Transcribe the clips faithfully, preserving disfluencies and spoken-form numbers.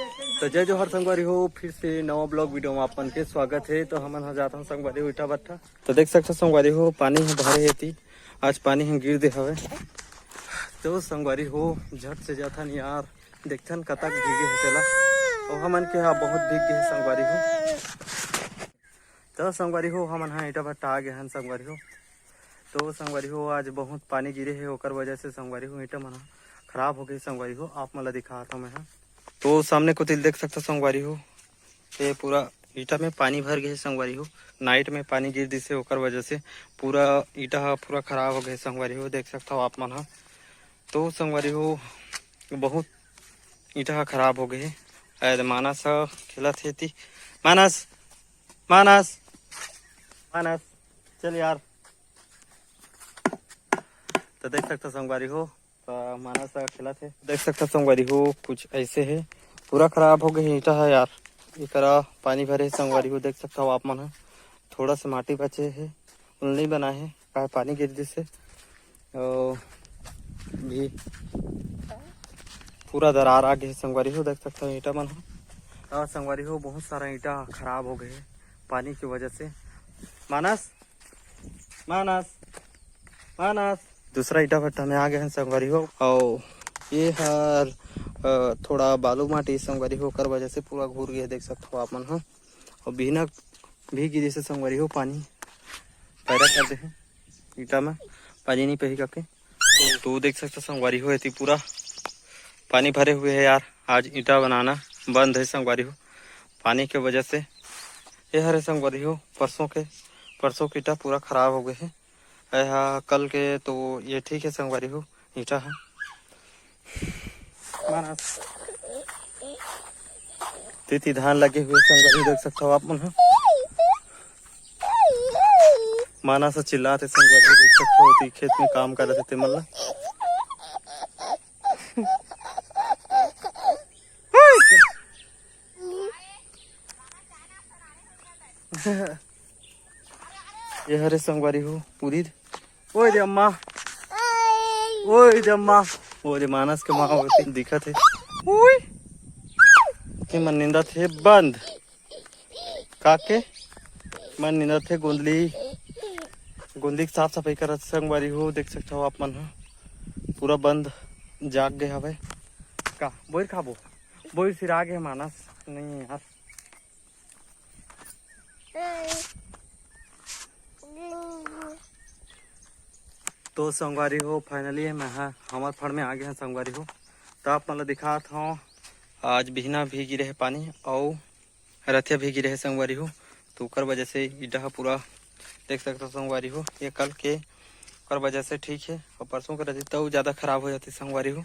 तो जय जोहार संगवारी हो, फिर से नवा ब्लॉग वीडियो में आप मन के स्वागत है। तो हमन ह जात हन संगवारी हो ईटा भट्ठा। तो देख सकथो संगवारी हो, पानी ह भरे हे ती, आज पानी ह गिर दे हवे। तो संगवारी हो, झट से जाथन यार, देखथन कतक भीगे हे तेला। अउ हमन के हा बहुत भीग गे हे संगवारी हो। तो संगवारी हो, हमन हा ईटा भट्ठा आ गे हन संगवारी हो। तो संगवारी हो, आज बहुत पानी गिरे हे, ओकर वजह से संगवारी हो ईटा मन ह खराब हो गे संगवारी हो। आप मन ला दिखात हव मैं हा। तो सामने कोती देख सकथव संगवारी हो, ये पूरा ईटा में पानी भर गे हे संगवारी हो। नाइट में पानी गिर दिस हे, ओकर वजह से पूरा ईटा ह पूरा खराब हो गे हे संगवारी हो। देख सकथव आप मन ह। तो संगवारी हो, बहुत ईटा ह खराब हो गे हे। शायद मानस ह खेलत हे ती। मानस, मानस, मानस, चल यार। तो देख सकथव संगवारी हो, तो मानस ह खेलत हे। देख सकथव संगवारी हो, कुछ ऐसे हे, पूरा खराब हो गे हे ईटा ह यार। एकरा पानी भरे हे संगवारी हो, देख सकथव आप मन ह। थोड़ा से माटी बचे हे, उन नहीं बनाए हे, काहे पानी गिर दिस हे। अउ भी पूरा दरार आ गे हे संगवारी हो, देख सकथव ईटा मन ह। अउ संगवारी हो, बहुत सारा ईटा खराब हो गे हे पानी के वजह से। मानस, मानस, मानस। दूसरा ईटा भट्ठा में आ गे हन संगवारी हो। अउ ये हर, अ, थोड़ा बालू माटी संगवारी हो, ओकर वजह से पूरा घूर गे हे, देख सकथव आप मन ह। अउ बिहना भी गिरे से संगवारी हो, पानी पैरा कर दे हे ईटा में, पानी नहीं पही करके। तो देख सकथव संगवारी हो, एती पूरा पानी भरे हुए हे यार। आज ईटा बनाना बंद हे संगवारी हो, पानी के वजह से। ये हरे संगवारी हो, परसों के, परसों के ईटा पूरा खराब हो गे हे। ये हा कल के, तो ये ठीक हे संगवारी हो, ईटा ह। मानस, तेती धान लगे हुए संगवारी देख सकथव आप मन ह। मानस ह चिल्लात हे संगवारी देख सकथव, ओती खेत में काम करत हे ते मन ला। ये हरे संगवारी हो उदित। ओए रे अम्मा, ओए रे अम्मा, ओए रे मानस के माँ ओती दिखत हे। ओए, के मन निंदत हे बंद। काके मन निंदत हे गोंदली, गोंदली के साफ सफाई करत संगवारी हो, देख सकथव आप मन ह पूरा बंद जाग गे हवय। का बोइर खाबो? बोइर सिरा गे मानस नहीं यार। तो संगवारी हो, finally मैं हा हमर फड़ में आ गे हन संगवारी हो। तो आप मन ला दिखात हव, आज बिहना भी गिरे हे पानी अउ रथिया भी गिरे हे संगवारी हो। तो ओकर वजह से ईटा ह पूरा देख सकथव संगवारी हो, ये कल के ओकर वजह से ठीक हे। अउ परसों के रहितिस त अउ ज्यादा खराब हो जातिस संगवारी हो।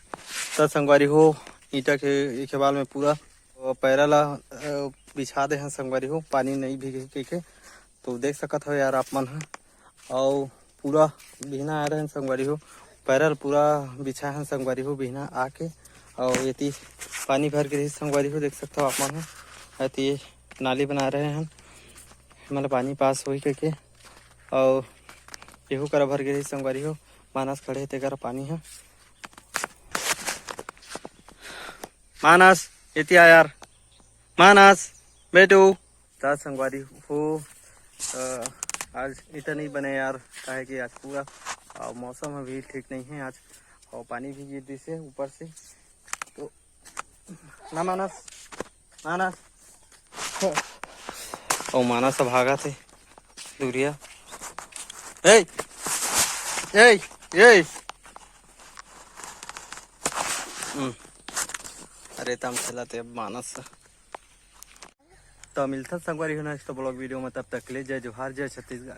त संगवारी हो, ईटा के, के बाल में पूरा अ, पैरा ला, अ, बिछा दे हन संगवारी हो, पानी नहीं भीगे कहिके। तो देख सकत हव यार आप मन ह, अउ पूरा बिहना आए रहन संगवारी हो, पैरा ल पूरा बिछाए हन संगवारी हो बिहना आके। अउ एती पानी भर गे रहिस संगवारी हो, देख सकत हव आप मन ह, एती नाली बनाए रहे हन, एमा ले पानी पास होही कहिके। अउ एहू करा भर गे रहिस संगवारी हो, मानस खड़े हे तेकर पानी ह। मानस, एती आ यार। मानस, बेटू। त संगवारी हो, अ, आज ईटा नहीं बने यार, काहे कि आज पूरा, अ, मौसम अभी ठीक नहीं है आज, और पानी भी गिर दिस हे ऊपर से। तो ना मानस, मानस। ओ मानस ह भागत हे दुरिया। ए, ए, ए। हम्म। अरे तम खेलत हे मानस। तो मिलथन संगवारी हो next vlog video में, तब तक के लिए जय जोहार, जय छत्तीसगढ़।